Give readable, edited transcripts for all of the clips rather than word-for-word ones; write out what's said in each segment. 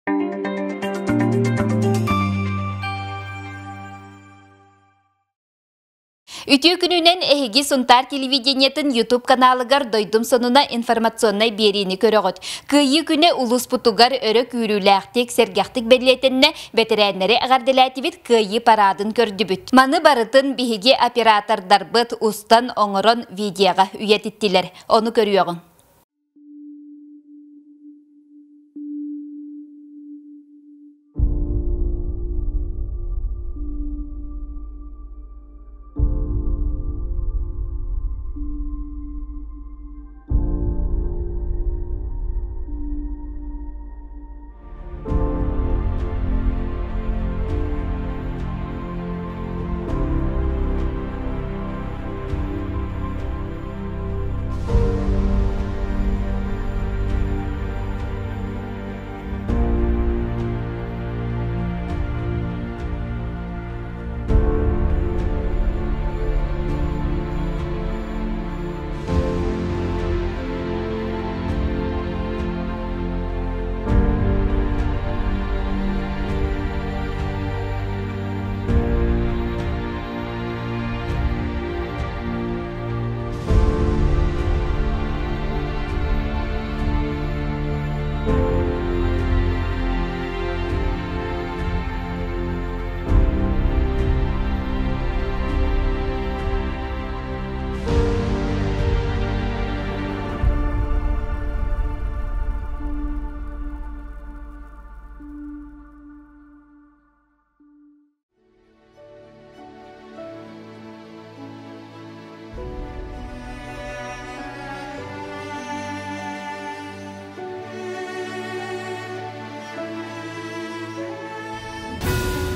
Үтүө күнүнэн эһиги Сунтаар телевидениетын YouTube каналыгар Дойдум сонуна информационнай биэриини көрөҕүт. Кыайыы күнэ улууспутугар өрө күүрүүлээхтик, сэргэхтик бэлиэтэннэ, бэтэрээннэри эҕэрдэлээтибит, кыайыы параадын көрдүбүт. Маны барытын биһиги оператордарбыт устан оҥорон видеоҕа үйэтиттилэр. Ону көрүөҕүҥ.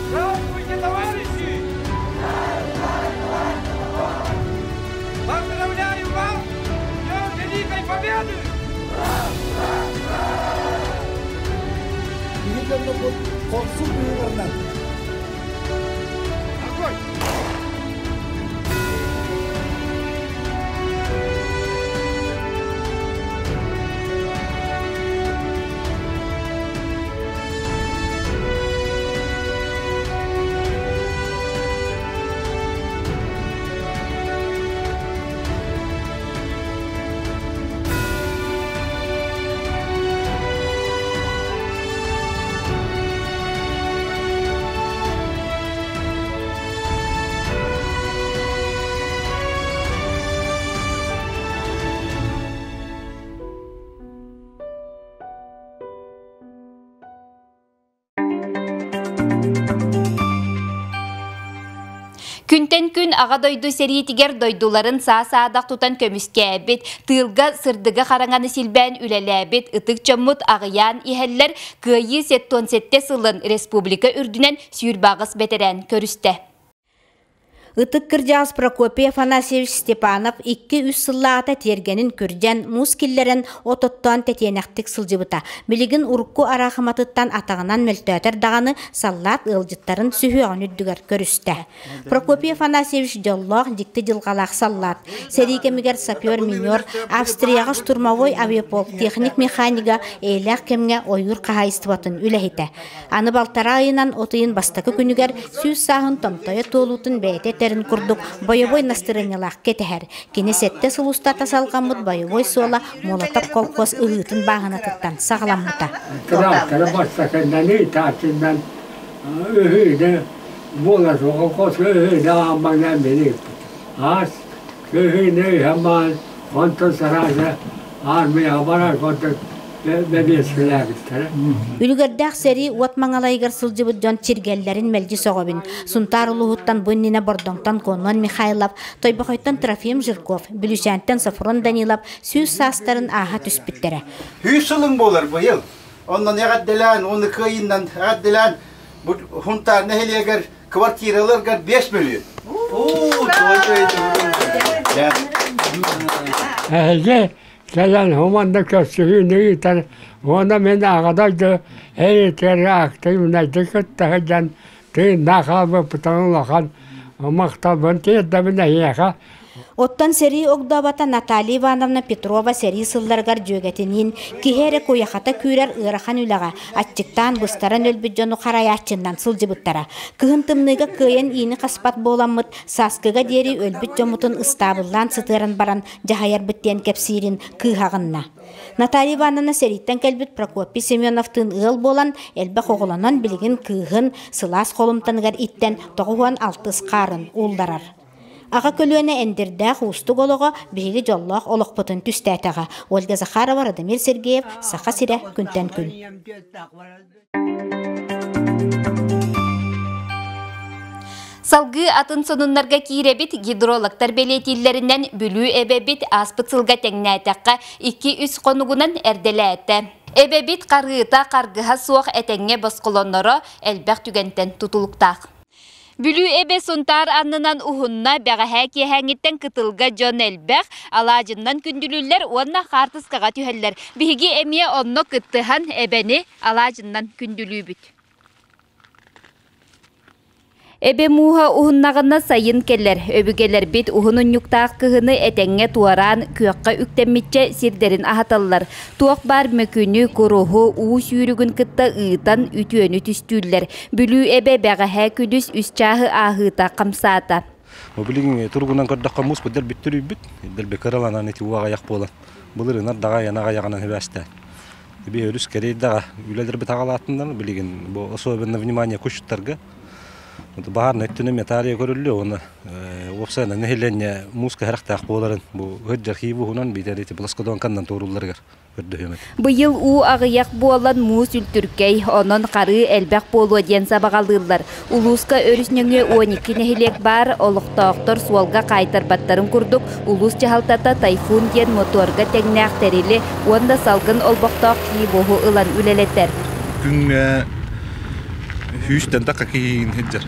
Здравствуйте, товарищи! Поздравляю вас с Днем Великой Победы! Биһи дьоннорбут хорсун быһыыларынан Огонь! Күнтэн күн Аҕа дойду сэриитигэр дойдуларын саа-саадах тутан көмүскээбит, тыылга сырдыгы хараҥаны силбээн үлэлээбит ытык дьоммут аҕыйаан иһэллэр, Кыайыы 77 сылын республика үрдүнэн сүүрбэ бэтэрээн көрүстэ. Ытык кырдьаҕас Прокопий Афанасьевич Степанов икки-үс сыллааҕыта тиэргэнин күрдьэн, муус киллэрэн, от оттоон тэтиэнэхтик сылдьыбыта. Билигин урукку араахыматыттан атаҕынан мөлтөөтөр даҕаны саллаат ыалдьыттарын сүһүөҕүн үрдүгэр көрүстэ. Прокопий Афанасьевич дьоллоох, дьикти дьылҕалаах саллаат. Сэрии кэмигэр сапер-минер, Австрияҕа штурмовой авиаполк техник-механига эйэлээх кэмҥэ ойуур хаһаайыстыбатын үлэһитэ. Аны балтараа ыйынан от ыйын бастакы күнүгэр сүүс сааһын томтойо туолуутун бэйэтэ этэрин курдук бойобуой настырыанньалаах кэтэһэр. Кини сэттэ сыл устата салҕаммыт бойобуой суола Молотов колхоз ыһыытын бааһынатыттан саҕаламмыта. Трактора бастакыннан ыытааччынан ыһыыны буола колхоз ыһыыны ааммаҥнаан мин ыыппыт. Аас ыһыыны ыһамаан онтон сарааса аармыйаҕа барар курдук бэбиэскэлээбиттэрэ. Үлүгэрдээх сэрии уот маҥалайыгар сылдьыбыт дьон чиргэллэрин мэлдьи сөҕөбүн. Сунтаар улууһуттан бу иннинэ Бордоҥтон Конон Михайлов, Тойбохойтон Трофим Жирков, Бүлүүчээнтэн Софрон Данилов сүүс саастарын ааһа түспүттэрэ. Сүүс сылыҥ буолар быйыл. Онон эҕэрдэлээн, уонна кыайыынан эҕэрдэлээн бу Сунтаар нэһилиэгэр квартираларгар 5 мөлүйүөн. Эһиги кэлэн хомонно көрсүһүүнү ыытар уонна мин Аҕа дойду эйэтигэр актыыбынайдык кытта сылдьан тыыннаах хаалбыппытын улахан махталбын тиэрдэбин эһиэхэ. Оттон сэрии огдообото Наталья Ивановна Петрова сэрии сылларыгар дьүөгэтиниин киһи эрэ куйахата күүрэр ыарахан үлэҕэ аччыктаан быстаран өлбүт дьону харайааччыннан сылдьыбыттара. Кыһын тымныыга кыайан иини хаспат буоламмыт, сааскыга диэри өлбүт дьоммутун ыстаабыллаан сытыаран баран дьаһайарбыт диэн кэпсиирин кыыһаҕынна. Наталья Ивановна сэрииттэн кэлбит Прокопий Семеновтыын ыал буолан, элбэх оҕолонон билигин кыыһын сылаас холумтаныгар иттэн 96 хаарын уулларар. Аҕа көлүөнэ эндирдээх уустук олоҕо биһиги дьоллоох олохпутун түстээтэҕэ. Ольга Захарова, Радомир Сергеев, Саха сирэ күнтэн күн. Салгыы атын сонуннарга киирэбит гидрологтар бэлиэтииллэринэн Бүлүү эбэбит ааспыт сылга тэҥнээтэххэ 2-3 хонугунан эрдэлээтэ. Эбэбит харыыта харгыһа суох этэҥҥэ босхолонноро элбэх түгэнтэн тутулуктаах. Бүлүү эбэ Сунтаар аннынан уһунна, бэҕэһээ киэһээҥҥиттэн кытылга дьон элбэх, алаадьыннан күндүлүүллэр уонна хаартыскаҕа түһэллэр. Биһиги эмиэ онно кыттыһан эбэни алаадьыннан күндүлүүбүт. Эбэ мууһа уһуннаҕына сайын кэлэр. Өбүгэлэрбит уһун унньуктаах кыһыны этэҥҥэ туораан, күөххэ үктэммиччэ сирдэрин аһаталлар. Туох баар мөкүнү, куруһу, уу сүүрүгүн кытта ыытан үтүөнү түстүүллэр. Бүлүү эбэ бэҕэһээ күнүс үс чааһы ааһыыта хамсаата. Билигин туругунан көрдөххө муус быддар бүттүрүйбүт, дэлби кыраланан ити уу аҕыйах буолан былырыынар даҕа айана аҕыйаҕынан хибээстээн. Би өрүс кэрийдэҕэ үлэлэрбит аҕалаатыннар билигин бу особенно внимание кучуттарга баһаарнай өттүнэн металлия көрүллүө уонна уопсайынан нэһилиэнньэ муус кэһэрэхтээх буоларын бу ыһыт архив уһунан биитэр ити плоскодонканнан туоруулларыгар көрдөһүөм этэ. Быйыл уу аҕыйах буолан муус үлтүркэй, онон харыы элбэх буолуо диэн сабаҕалыыллар. Улууска өрүс нөҥүө 12 нэһилиэк баар, олохтоохтор суолга хаайтарбаттарын курдук улуус дьаһалтата «Тайфун» диэн мотуорга тэҥнээх тэрили уонна салгын олбохтоох киевоһу ылан үлэлэтэр. Күҥҥэ сүүстэн тахха киһиин сылдьар.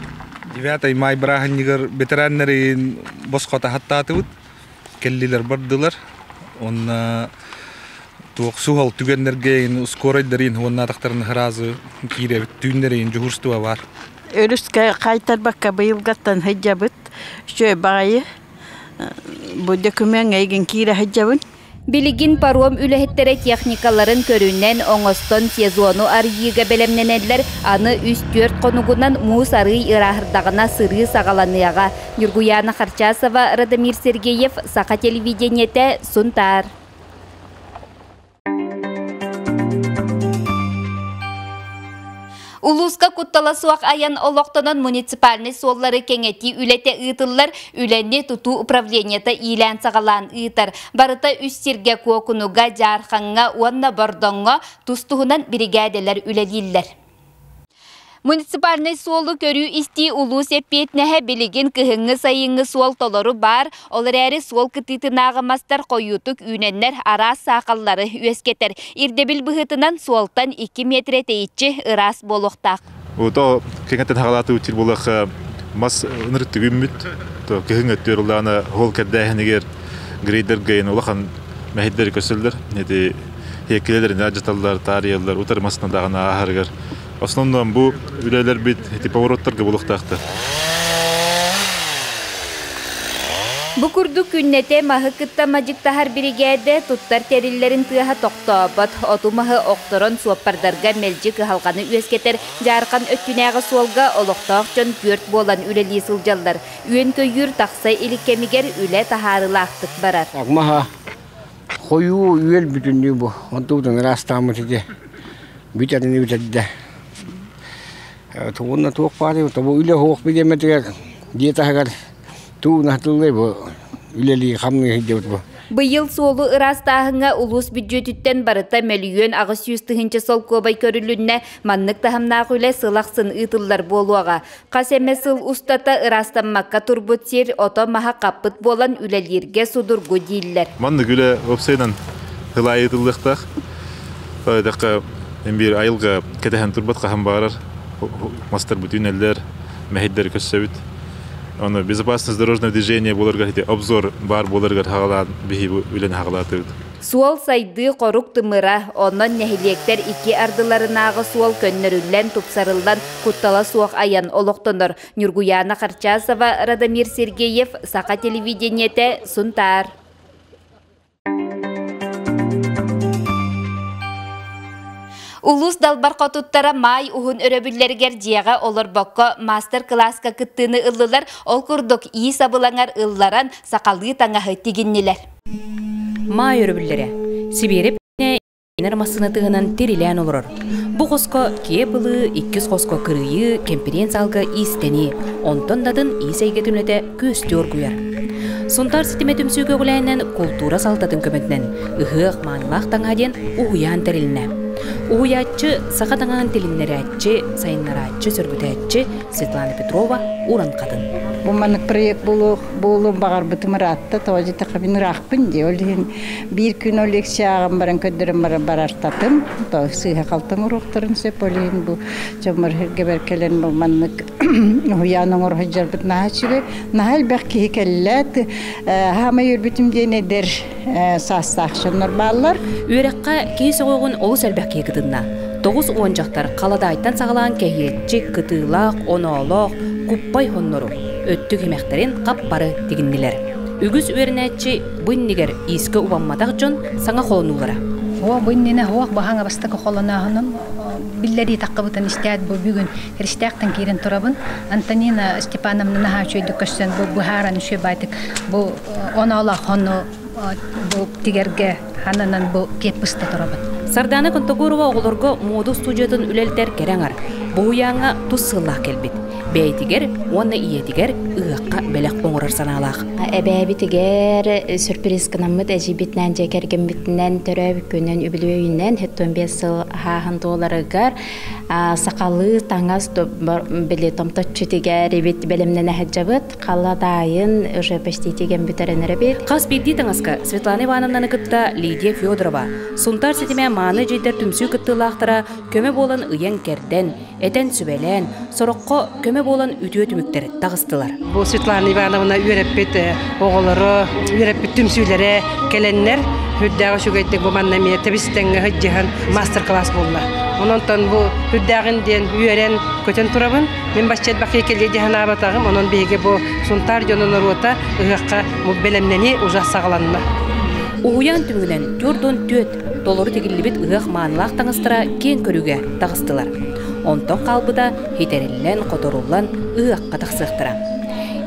9 май бырааһынньыгар ветераннарын босхо таһаттаатыбыт. Кэллилэр бардылар. Уонна туох суһал түгэннэргэ скорайдарин уонна атахтарын сразу киирэбит түүннэрин дьуһурство бар. Өрүскэ хайтарбакка быйылгаттан сылдьабыт. Үчүгэй баҕайы бу дөкүмүөҥҥэ эйигин киирэ сылдьабын. Билигин паром үлэһиттэрэ техникаларын көрүнэн, оҥостон сезону арыйыыга бэлэмнэнэллэр. Аны үс-түөрт хонугунан муус арыый ырааһырдаҕына сырыы саҕаланыаҕа. Ньургуйаана Харчасова, Радомир Сергеев, Саха телевидениетэ, Сунтаар. Улууска куттала суох айан олохтонон муниципальнай суоллары кэҥэтии үлэтэ ыытыллар. Үлэни тутуу управлениета иилээн-саҕалаан ыытар. Барыта үс сиргэ Куокунуга, Дьаархаҥҥа уонна Бордоҥҥо тус-туһунан биригээдэлэр үлэлииллэр. Муниципальнай суолу көрүү-истии улуус эппиэтинэһэ билигин кыһыҥҥы-сайыҥҥы суол толору баар, ол эрээри суол кытыытынааҕы мастар хойуутук үүнэннэр араас саахаллары үөскэтэр. Ирдэбил быһыытынан суолтан 2 миэтэрэ тэйиччи ыраас буолуохтаах. Ото кэҥэтэн хаҕалааты үтир буолах мас ынырык түгүммүт то кыһын өттүөр улаана хол кэрдээһинигэр грейдергэ улахан мэһэйдэри көсөллөр. Эти хиэккилэлэрин адьаталлар, таарыйаллар, утары масына даҕаны ааһарыгар. Основном бу үлэлэрбит ити повороттарга булуохтаахтар. Бу курдук күннэтэ маһы кытта мадьыктаһар биригээдэ туттар тэриллэрин тыаһа тохтообот. Оту-маһы охторон суоппардарга мэлдьи кыһалҕаны үөскэтэр Дьаархан өттүнээҕи суолга олохтоох дьон түөрт буолан үлэлии сылдьаллар. Үөн-көйүүр тахса илик кэмигэр үлэ таһаарыылаахтык барар. Маһа хойуу үөл бүтүннүү бу. Онтубутун ыраастааммыт ити. Бүтэрини бүтэрдэ. Тугунна туох баарый, тобу үлэ суох бириэмэтигэр дьиэ таһыгар туу наһатыллай бу үлэлии хамныы сылдьабыт бу. Быйыл суолу ыраастааһыҥҥа улуус бүддьүөтүттэн барыта 1 800 000 солкуобай көрүлүннэ. Маннык таһымнаах үлэ сыл ахсын ыытыллар буолуоҕа. Хас эмэ сыл устата ыраастаммакка турбут сир ото-маһа хаппыт буолан үлэлииргэ судургу дииллэр. Маннык үлэ уопсайынан ылаайы ыытыллыахтаах. Тоойдоххо биир айылга кэтэһэн турбат хаһан баарар мастар бүтүүнэллэр, мэһэйдэри көрсөбүт. Ону безопасность дорожного движения буоларга ити обзор баар буоларыгар хаҕалаан биһи бу үлэни хаҕалаатыбыт. Суол сайдыы хорук тымыра, онон нэһилиэктэр икки ардыларынааҕы суол көннөрүллэн, тупсарыллан, куттала суох айан олохтонор. Ньургуйаана Харчасова, Радомир Сергеев, Саха телевидениетэ, Сунтаар. Улуус далбар хотуттара маай уһун өрөбүллэригэр дьиэҕэ олорбокко маастар-кылааска кыттыыны ыллылар, ол курдук ии сабылаҥар ылларан сахалыы таҥаһы тигиннилэр. Маай өрөбүллэрэ. Сибиэрэп инэр массыынатыгынан тирилээн олорор. Бу хоско киэп ылыы, иккис хоско кырыйыы, кэмпириэн-саалга иистэнии, онтон датын иис эйгэтин үлэтэ күөстүү оргуйар. Сунтаар ситимэ түмсүү көҕүлээнинэн култуура салтатын көмөтүнэн ыһыах маанылаах таҥаһа диэн уһуйаан тэрилиннэ. Уһуйааччы саха таҥаһын тилиннэрээччи, сайыннарааччы, сөргүтээччи Светлана Петрова уран хатын. Бу маннык проект буолуон баҕарбытым ыраатта, тоҕо диэтэххэ ыраахпын дии. Ол иһин биир күн ол лекция ааҕан баран көрдөрөн баран барартатым. Сыыһа-халты оҥоруохтарын сөп. Ол иһин бу дьоммор сиргэбэр кэлэн бу маннык уһуйаан оҥоро сылдьарбыт наһаа үчүгэй. Наһаа элбэх киһи кэллэ. Хаамай үөрбүтүм диэн эдэр саастаах дьоннор бааллар. Үөрэххэ киһи сөҕүөҕүн олус элбэх киһи кытынна. 90 дьахтар халадаайтан саҕалаан кэһиэччик, кытыылаах, оноолоох, куппай хоннору, өттүк имэхтэрин хап-бары тигиннилэр. Үгүс үөрэнээччи бу иннигэр иискэ убамматах дьон саҥа холонуулара. Оо, бу иннинэ уох баһаҥа бастакы холонооһунум биллэрии таххыбытын истээт бу бүгүн Христээхтэн киирэн турабын. Антонина Степановна наһаа үчүгэйдик көрсөн бу быһааран үчүгэй баайтык бу оноолоох хону бу тигэргэ хананан бу киэп быста турабын. Сардаана Контогорова оҕолорго муода устуудьуйатын үлэлэтэр кэрэ аҥар. Бу уһуйааҥҥа тус сыаллаах кэлбит. Бэйэтигэр уонна ийэтигэр ыһыахха бэлэх оҥорор санаалаах. Эбээбитигэр сюрприз гынаммыт эдьиийбитинээн дьиэ кэргэммитинэн төрөөбүт күнүн үбүлүөйүнэн 75 сыл ааһан туоларыгар сахалыы таҥас били томточчу тигэр эбит бэлэмнэнэ сылдьабыт халадаайын уже почти тигэн бүтэрэн эрэбит. Хас биирдии таҥаска Светлана Ивановнаны кытта Лидия Федорова, Сунтаар ситимэ мааны дьиэдэр түмсүү кыттыылаахтара көмө буолан ыйан-кэрдэн, этэн-сүбэлээн, сороххо көмө буолан үтүө түмүктэр таҕыстылар. Бу Светлана Ивановна үөрэппит оҕолоро, үөрэппит түмсүүлэрэ кэлэннэр үрдээҕи үчүгэйдик бу манна эмиэ тэбис-тэҥҥэ сылдьыһан мастер-класс буолла. Онон бу үрдээҕин диэн үөрэн көтөн турабын. Мин бачча элбэх кэлиэ дии санаабатаҕым. Онон биһиги бу Сунтаар дьоно норуота ыһыахха бэлэмнэнии уже саҕаланна. Уһуйаан түмүгүнэн 44 толору тигиллибит ыһыах маанылаах таҥастара киэҥ көрүүгэ таҕыстылар. Онтон хаалбыта хитэриллэн, хоторуллан ыһыахха тахсыахтара.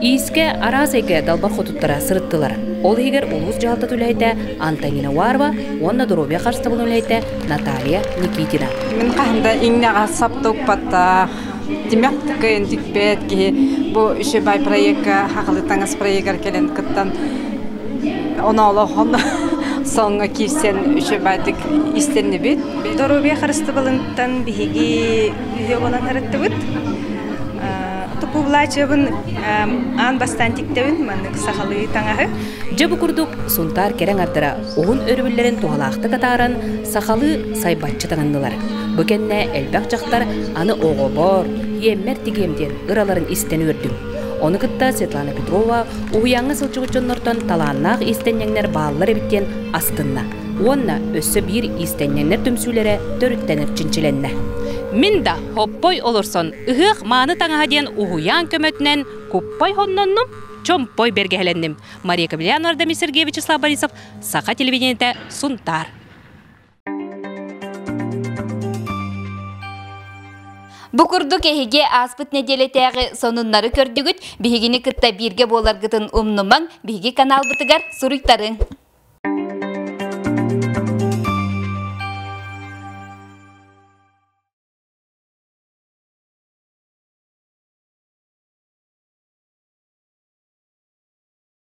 Иискэ араас эйгэ далбар хотуттара сырыттылар. Ол иһигэр улуус дьаһалтата үлэһитэ Антонина Уарова уонна доруобуйа харыстабылын үлэһитэ Наталья Никитина. Мин хаһан да иҥнэҕэ сапта укпаттаах, тимэх кыайан тикпэт киһи бу үчүгэй проекка хахалы таҥас проегар кэлэн кыттан оноолохон соҥҥо киирсэн үчүгэйдик истэннибит. Доруобуйа харыстабылынтан биһиги үһүө буолан ырыттыбыт. Тупуулаачыбын аан бастаан тиктэбин маннык сахалыы таҥаһы. Дьэ бу курдук Сунтаар кэрэ аҥардара уһун өрөбүллэрин туһалаахтык атааран сахалыы сайбаччы таҥыннылар. Бу кэннэ элбэх дьахтар аны оҕобор, иэммэр тигиэм диэн ыраларын истэн үөрдүм. Ону кытта Светлана Петрова уһуйааҥҥа сылдьыбыт дьоннортон талааннаах иистэнньэҥнэр бааллар эбит диэн астынна. Уонна өссө биир иистэнньэҥнэр түмсүүлэрэ төрүттэнэр чинчилэннэ. Мин да хоппой олорсон ыһыах мааны таҥаһа диэн уһуйаан көмөтүнэн куппай хонноннум, чомпой бэргэһэлэнним. Мария Кобельянова, Ардамир Сергеевич Вячеслав Борисов, Саха телевидениетэ, Сунтаар. Бу курдук эһиги ааспыт нэдиэлэтээҕи сонуннары көрдүгүт. Биһигини кытта бииргэ буоларгытын умнумаҥ, биһиги каналбытыгар суруйтарыҥ.